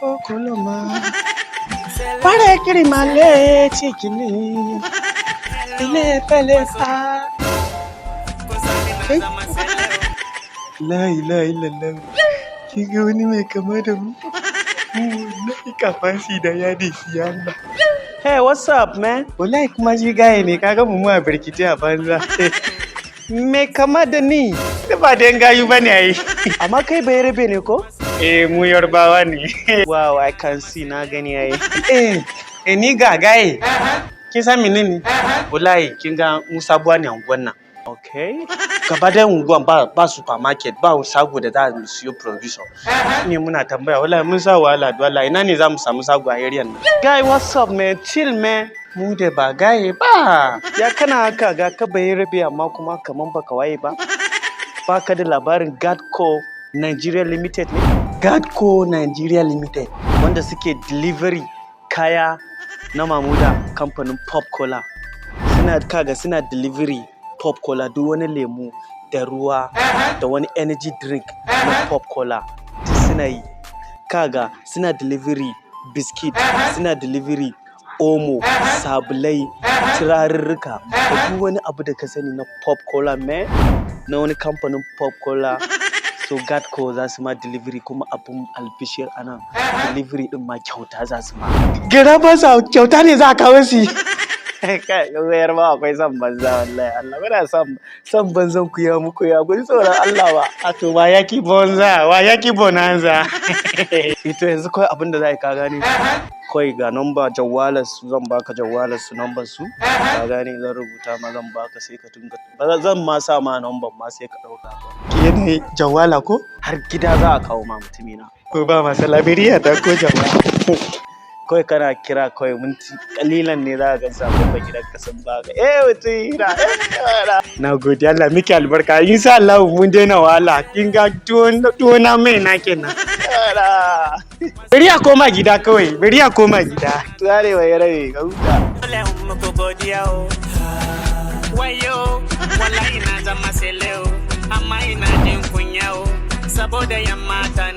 Okoloma. Pare kiri male chikini. Ile pele fa. Kai. La ilaha illallah. Kin ga wani mai kama da mu? Mu wallahi kafasi da yadi siya Allah. Hey, what's up, man? Wallahi kuma shi gaye ne, kaga mu a birkice a banza. Me kama da ni? Da ba dan gayu bane ai. Amma kai bai rabe ne ko? Eh, mu Yarbawa ne. Wow, I can see, na gani ai. Eh, eh ni ga gaye. Kin san menene? Wallahi kin ga mu sabuwa ne a unguwan nan. Okay. Gaba da unguwan ba supermarket, ba shago da za mu siyo provision. Ne muna tambaya, wallahi mun sa wahala, wallahi ina ne za mu samu shago a area nan? Guy, what's up, man? Chill, man. Mu da ba gaye ba. Ya kana haka, ga ka bai rabe amma kuma kaman baka waye ba. Baka da labarin Gadco Nigeria Limited ne? Gadco Nigeria Limited. Wanda suke delivery kaya na Mamuda, kamfanin Pop Cola. Suna, kaga, suna delivery Pop Cola, duk wani lemu da ruwa da wani energy drink na Pop Cola duk suna yi. Kaga suna delivery biscuit, suna delivery omo, sabulai, turarurruka da duk wani abu da ka sani na Pop Cola, man, na wani kamfanin Pop Cola. So Gadco za su ma delivery, kuma abun albishir anan, delivery din ma kyauta za su ma. Gira ba sa kyauta ne za a kawo su. Kai, wayar ma akwai son banza, wallahi Allah muna son banzan ku ya muku ya guji tsoron Allah ba. A to wa yaki bonza, wa yaki bonanza. Ito yanzu kawai abin da za ka gane, kawai ga number jawalar su, zan baka jawalar su, number su, ka gane, zan rubuta ma, zan baka, sai ka tunga, zan ma sa ma number ma, sai ka dauka. Ke ne jawala ko? Har gida za a kawo ma, mutumina. Ko ba masa labiriya ta ko jawala. Kawai kana kira, kawai minti kalilan ne za ka gan sabon gidan ka sun baka. Eh, mutum na. Na gode, Allah miki albarka. Insha Allah mun daina wahala. Kin ga tuwo na mai na kenan. Bari a koma gida kawai, bari a koma gida. Tsare wa ya rabe ka huta. Dole muku godiya o. Wayo, wallahi na zama sele o, amma ina jin kunya o, saboda yan mata.